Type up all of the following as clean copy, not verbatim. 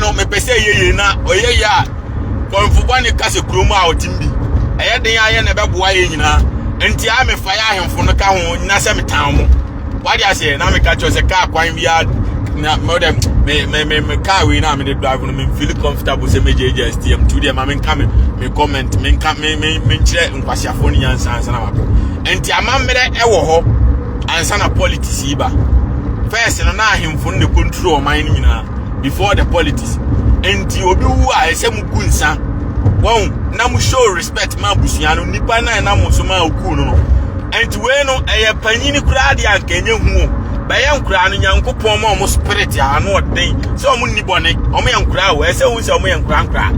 no mepɛ sɛ ɛyɛ yie na ɔyɛ yie a kɔnfo bɔne ka sɛ kurom a ɔtem bi ɛyɛ den ayɛ na ɛbɛboa yɛ nyinaa. Nti a mefa yɛ ahemfo no ka ho na sɛ metan mo wade aseɛ na meka kyerɛ sɛ kaa kwan biara na mo dɛ me me me me kaa wei na me de drive no me feel comfortable sɛ me gyegye STM tu deɛ ma me nka me me comment me nka me me me nkyerɛ nkwasiafoɔ no nyansa ansa na wakɔ. Nti amammerɛ ɛwɔ hɔ ansa na politics yi ba. First no na ahemfo no na control ɔman no nyinaa before the politics. Nti obi wu a, ɛsɛ mu gu nsa wɔn na mo show respect ma abusua no, nipa na ɛnam so ma oku no. Nti wei no ɛyɛ panyin koraa deɛ anka ɛnyɛ hu o, bɛyɛ nkoraa no, Nyankopɔn ma ɔmo spirit a ano ɔden sɛ ɔmo nni bɔne. Ɔmo yɛ nkoraa o, ɛsɛ ohun sɛ ɔmo yɛ nkoraa nkoraa.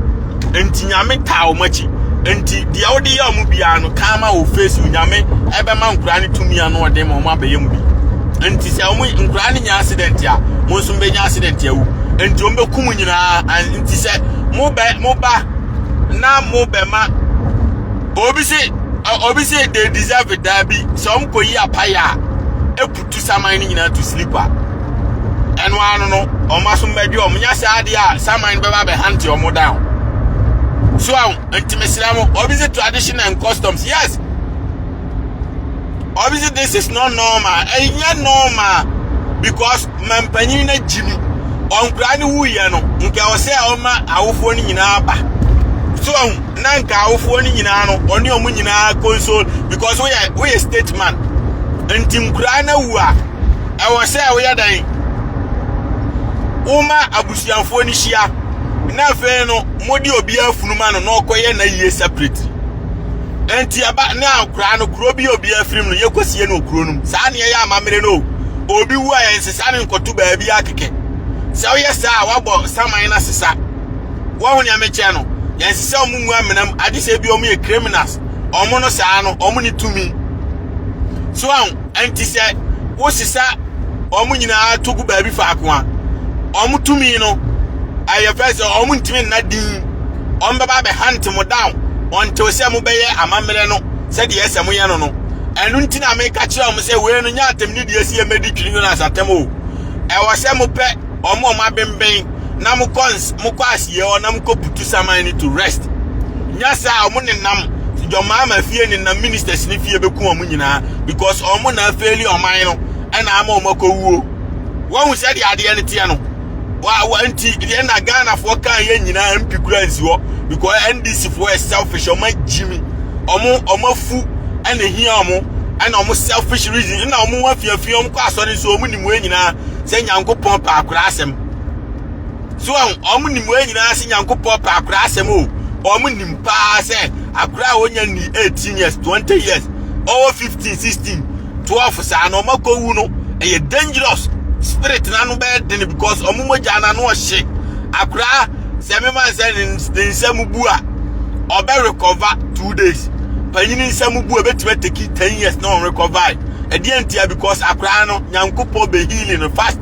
Nti Nyame taa ɔmo akyi, nti deɛ wode yɛ ɔmo biara no kaama wɔ face. Nyame ɛbɛma nkoraa no tumi ano ɔden ma ɔmo abɛyɛ mu bi. Nti sɛ ɔmo nkoraa no nya accident a, mo nso mbɛnya accident awu, nti ɔmo bɛkum nyinaa. Nti sɛ mo bɛ mo ba na mo bɛma obi se they deserve it. Daabi, sɛ ɔmo kɔ yi apayɛ a eput saman no nyinaa to sleep a, ɛno ano no ɔmo aso mbɛdwe ɔmo nya saa adeɛ a saman no bɛba abɛhante ɔmo down so a. Nti mesrɛ mo, obi se tradition and customs, yes. Obi se this is not normal. Ɛnyɛ normal because mampanyin na gyi mi ɔnkura ne wuyɛ no, nka ɔsɛ ɔma awofoɔ no nyinaa ba so ɔho na nka awofoɔ no nyinaa no ɔne ɔmo nyinaa console because woyɛ statesman. Nti nkuraa no wu a, ɛwɔ sɛ woyɛ dɛn? Woma abusuafoɔ no hyia na afei no mode obiara funu ma no na ɔkɔyɛ na yie separate. Nti ɛba na akora no kuro bi a obiara firim no, yɛkɔsie no kuro no mu. Saa neɛ yɛ amammerɛ no o. Obi wu a, yɛnsesa ne nkɔto baabi akekɛ. Sɛ woyɛ saa a, wabɔ saman no asesa. Wɔho nea mekyɛ no, yɛnsesa ɔmo ngu amenam ade sɛ bi ɔmo yɛ criminals, ɔmo no saa no ɔmo ne tumi so ahụ. Nti sɛ wosesa ɔmo nyinaa to gu baabi faako a, ɔmo tumi no ɛyɛ fɛ sɛ ɔmo ntumi nna din. Ɔmo bɛba abɛhante mo down until sɛ mo bɛyɛ amammerɛ no sɛdeɛ ɛsɛ mo yɛ no. Ɛno nti na meka kyerɛ ɔmo sɛ wei no nyɛ atɛm ne deɛ si yɛ mɛdi Twene Jonas atɛm o. Ɛwɔ sɛ mopɛ ɔmo a ɔmo abembɛn na mokɔ mokɔ asie hɔ na mokɔ put saman no to rest. Nya saa, ɔmo nenam John Mahama fie, nenam ministers ne fie, bɛku ɔmo nyinaa because ɔmo na afail ɔman no ɛna ama ɔmo akɔwuo. Wɔn sɛdeɛ adeɛ no teɛ no wa wa. Nti deɛ na Ghanafoɔ kan yɛ nyinaa mp kura nsi hɔ because NDC foɔ yɛ selfish. Ɔmo agyimi, ɔmo afu ɛna ehia ɔmo ɛna ɔmo selfish reason ɛna ɔmo ho afiafia. Ɔmo kɔ asɔre nso, ɔmo nim wɔn nyinaa sɛ Nyankopɔn pɛ akora asɛm so. Ɔmo nim wɔn nyinaa sɛ Nyankopɔn pɛ akora asɛm o. Ɔmo nim paa sɛ akora a wonya ni 18 years, 20 years, ɔwɔ 15, 16, 12 saa na ɔmo akɔwu no, ɛyɛ dangerous. Spirit n'ano bɛyɛ den because ɔmo mogya n'ano ɔhye. Akora sɛ mema sɛ ne nsam bu a, ɔbɛ recover 2 days. Panyin nsam bu a, ebetumi atake 10 years na ɔn recover. Ɛdeɛ ntia? Because akora no, Nyankopɔn bɛ heal no fast.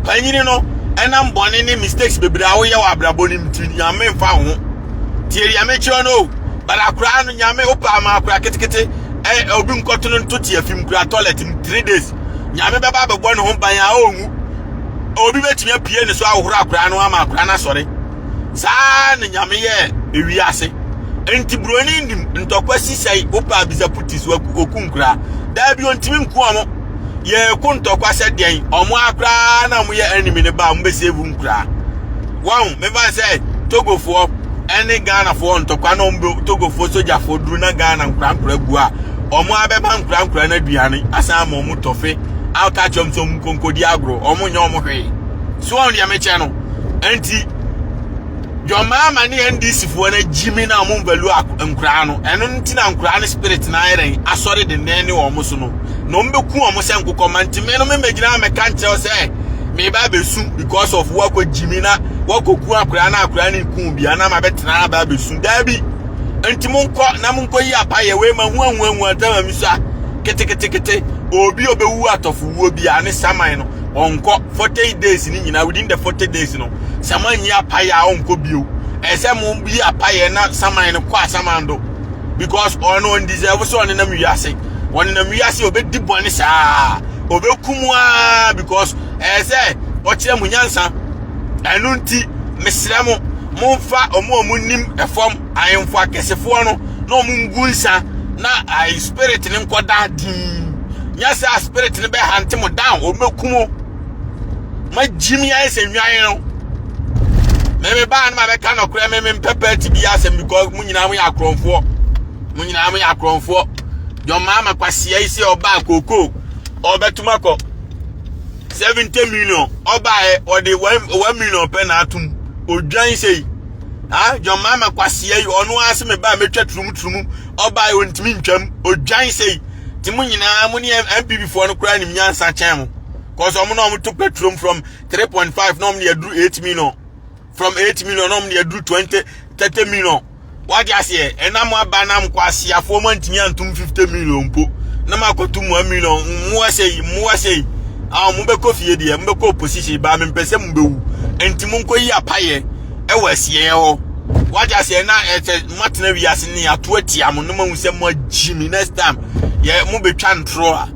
Panyin no, ɛnam bɔne ne mistakes bebree a woyɛ wɔ abrabɔ no nti, Nyame mfa wo ho. Tie deɛ mekyerɛ no o. But akora no, Nyame wopɛ ama akora ketekete ɛ obi nkɔto no nto te afim kura toilet mu 3 days, Nyame bɛba abɛbɔ ne ho ban a ɔnwu. Obi bɛtumi apue ne so ahohoro akora no ama akora no asɔre. Saa na Nyame yɛ ewiase. Nti buroni nim ntɔkwa sisɛe. Wopɛ abisa putis oku nkura daabi, ontumi nku ɔmo. Yɛko ntɔkwa sɛ deɛn, ɔmo akoraa na ɔmo yɛ enemy ne ba a, ɔmo bɛsave nkura wɔn. Mefa sɛ Togofoɔ ɛne Ghanafoɔ ntɔkwa na ɔmo bɛ Togofoɔ sogyafoɔ duru na Ghana nkura nkura gu a, ɔmo abɛba nkura nkura no aduane asan ama ɔmo tɔfe aka kyerɛ ɔmo sɛ ɔmo nkonkodi agorɔ. Ɔmo nyɛ ɔmo hwee so. Wɔn deɛ mekyɛ no, nti John Mahama ne NDC foɔ no agyimi na ɔmo nvalue nkoraa no. Ɛno nti na nkoraa no spirit na ayɛ dɛn asɔre denden ne wɔn so no na ɔmo bɛku ɔmo sɛ nkokɔ ma. Nti me no memɛgyina mɛka nkyerɛw sɛ meba abɛsu because of wakɔ gyimi na wakɔku akoraa na akoraa no nku bia na ma bɛtena aba abɛsu. Daabi. Nti monkɔ na monkɔ yi apayɛ wei ma hu ahu ahu atama mi so a keteketekete. Obi a ɔbɛwu atɔfo wuo bia ne saman no ɔnkɔ 40 days ne nyinaa. Within the 40 days no, sɛ moanyi apayɛ a, ɔnkɔ bio. Ɛsɛ mo yi apayɛ na saman no kɔ asaman do because ɔno ɔndeserve sɛ ɔnenam wiase. Ɔnenam wiase, ɔbɛdi bɔne saa, ɔbɛkum aa because ɛyɛ sɛ ɔkyerɛ mo nyansa. Ɛno nti Mesrɛ mo, momfa ɔmo a ɔmo nim ɛfam ahemfo akɛsefoɔ no na ɔmo ngu nsa na ayi spirit ne nkɔda dinn. Nyɛ sɛ spirit no bɛhante mo down, ɔmo bɛku mo. Magyim ayɛ sɛ nnwan no. Meme baa no ma bɛka nɔkorɛ, meme mpɛ party bi asɛm because mo nyinaa moyɛ akorɔmfoɔ. Mo nyinaa moyɛ akorɔmfoɔ. John Mahama kwasia yi sɛ ɔbaa kookoo ɔbɛtum akɔ 70 million, ɔbaeɛ ɔde 1 million pɛ na atum odwan sɛ yi. Ah, John Mahama kwasia yi, ɔno ara sɛ mebaa mɛtwa turumu turumu, ɔbaeɛ ɔntumi ntwam, odwan sɛ yi. Nti mo nyinaa mo ne NPP foɔ no koraa nim nyansa kyɛn mo, 'cause ɔmo na ɔmo to petrol from 3.5 na ɔmo de aduru 8 million, from 8 million na ɔmo de aduru 20 30 million. Wade aseɛ, ɛnam aba nam kɔ asiafoɔ mo antumi antum 50 million mpo na mo akɔtum 1 million. Mmoa sɛ yi, mmoa sɛ yi a mo bɛkɔ fie deɛ, mo bɛkɔ opposition baa, mempɛ sɛ mo bɛwu, nti mo nkɔ yi apayɛ ɛwɔ asieɛ hɔ. Wade aseɛ, na ɛsɛ mo atena wiase ne ato atia mo na mo ahu sɛ mo agyi mi. Next time yɛ mo bɛtwa ntorɔ a,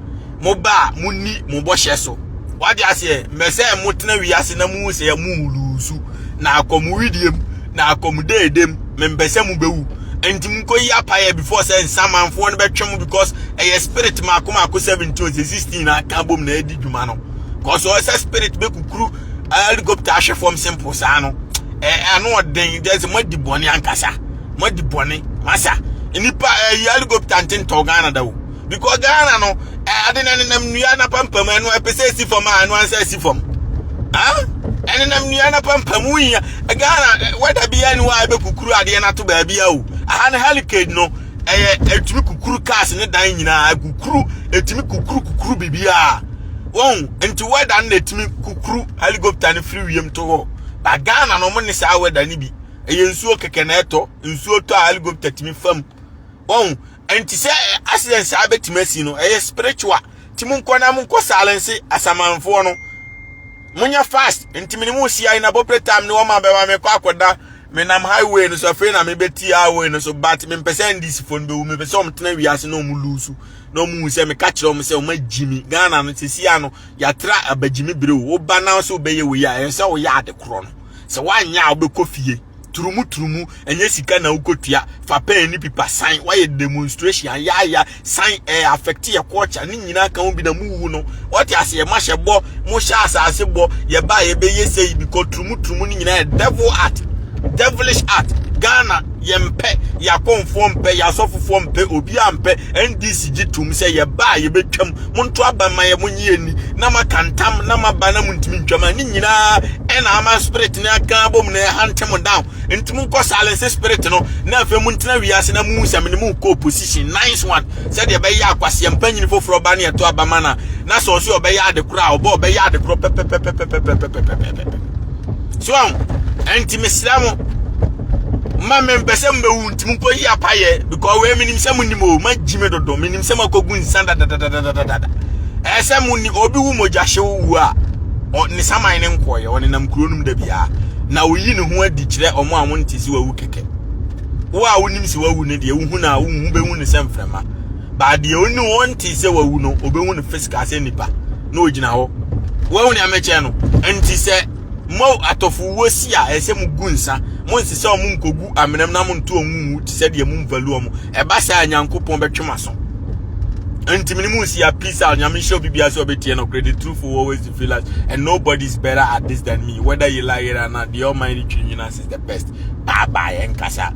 mo ba a mo ni mo bɔhyɛ so. Wade aseɛ, mbɛ sɛ mo tena wiase na mo hu sɛ mo lose na akɔ mo widiem na akɔ mo deedem. Mempɛ sɛ mo bɛwu, nti mo nkɔ yi apayɛ before sɛ nsamanfoɔ no bɛtwe mo, because ɛyɛ spirit maako maako 17 sɛ 16 na aka bom na ɛdi dwuma no, 'cause ɔsɛ spirit bɛkukuru helicopter ahwɛ fam simple saa no, ɛ ano ɔden dɛ sɛ mo adi bɔne ankasa, mo adi bɔne masa. Nipa ɛyi helicopter ntentɔn Ghana da o, because Ghana no ade na nenam nnua na pampam, ɛno ɛpɛ sɛ esi fam a, ɛno ansa esi fam. Ah, ɛnenam nnua na pampam wunya Ghana wɛda bi ani hɔ a ɛbɛkukuru adeɛ no ato baabi a o. Aha no hurricane no ɛyɛ ɛtumi kukuru cars ne dan nyinaa, kukuru, ɛtumi kukuru kukuru biribiara wɔn. Nti wɛda no na ɛtumi kukuru helicopter no firi wiem to hɔ ba. Ghana no, ɔmo ne saa wɛda no bi, ɛyɛ nsuo kɛkɛ na ɛtɔ. Nsuo tɔ a, helicopter tumi fam wɔn. Nti sɛ accident saa bɛtumi asi no, ɛyɛ spiritual. Ti mo nkɔ na mo nkɔ silence asamanfoɔ no, monyɛ fast. Nti mene mu si ayi na appropriate time ne wɔn a bɛma me kɔ akɔda. Menam highway no so, afei na mebɛti highway no so, but mempɛ sɛ NDC foɔ no bɛwu. Mepɛ sɛ ɔmo tena wiase na ɔmo lose na ɔmo hu sɛ meka kyerɛ ɔmo sɛ ɔmo agyi mi. Ghana no sisi ano yɛatra abagyimi bere o. Woba na sɛ wobɛyɛ wei a, ɛyɛ sɛ woyɛ ade korɔ no. Sɛ woanyɛ a, wobɛkɔ fie turumu turumu. Ɛnyɛ sika na wokɔtua fa pen ne paper sign, wayɛ demonstration ayaya sign, ɛyɛ affect yɛ culture ne nyinaa ka ho bi na muwu no. Wɔte aseɛ, mahyɛ bɔ, mohyɛ asase bɔ, yɛba a yɛbɛyɛ sɛ yi, because turumu turumu no nyinaa yɛ devil art, devilish art. Ghana yɛmpɛ, yɛakɔnfoɔ mpɛ, yɛasɔfofoɔ mpɛ, obiara mpɛ. NDC gye tom sɛ yɛba a yɛbɛtwam, monto aba ma yɛ, monyɛ ani na maka ntam na maba na montumi ntwam a, ne nyinaa ɛna ama spirit ne aka bom na ɛhante mo down. Nti monkɔ silence spirit no na afei montena wiase na muhu sɛ mene mo kɔ opposition. Nice one. Sɛdeɛ ɛbɛyɛ akwaseɛ mpanyini foforɔ ba ne ɛto aba ma na na sɛ ɔso ɔbɛyɛ ade korɔ a, ɔbɛ ɔbɛyɛ ade korɔ pɛpɛpɛpɛpɛpɛpɛpɛpɛ so ahụ. Ɛnti mesrɛ mo, ma mempɛ sɛ mbɛwu, nti monkɔ yi apayɛ, because wei menim sɛ monim o, magyi me dodo. Menim sɛ makɔgu nsa dadadadadada. Ɛyɛ sɛ mo ni obi wu mogya hyew wu a, ne saman ne nkɔɔyɛ, ɔnenam kuro no mu da biara na oyi ne ho adi kyerɛ ɔmo a wonte sɛ wawu kɛkɛ. Wo a wonim sɛ wawu no deɛ, wohu no a, wohu bɛhu ne sɛ mframa baa. Deɛ ɔni wɔnte sɛ wawu no, obɛhu no physical sɛ nipa na ogyina hɔ. Wahu nea mekyerɛ no? Nti sɛ mo atɔfo wuo si a, ɛsɛ mo gu nsa, mo nsesɛ ɔmo nkɔgu amenam na mo nto ɔmo nwu te sɛ deɛ mo mvalu ɔmo. Ɛba saa, Nyankopɔn bɛtwe mo aso. Nti mene mu si a, peace out. Nyame nhyɛ obi biara sɛ ɔbɛtie no. The truth will always defeat us and nobody is better at this than me, whether you like it or not. The Almighty Trininas is the best. Bye bye. Ɛnkasa.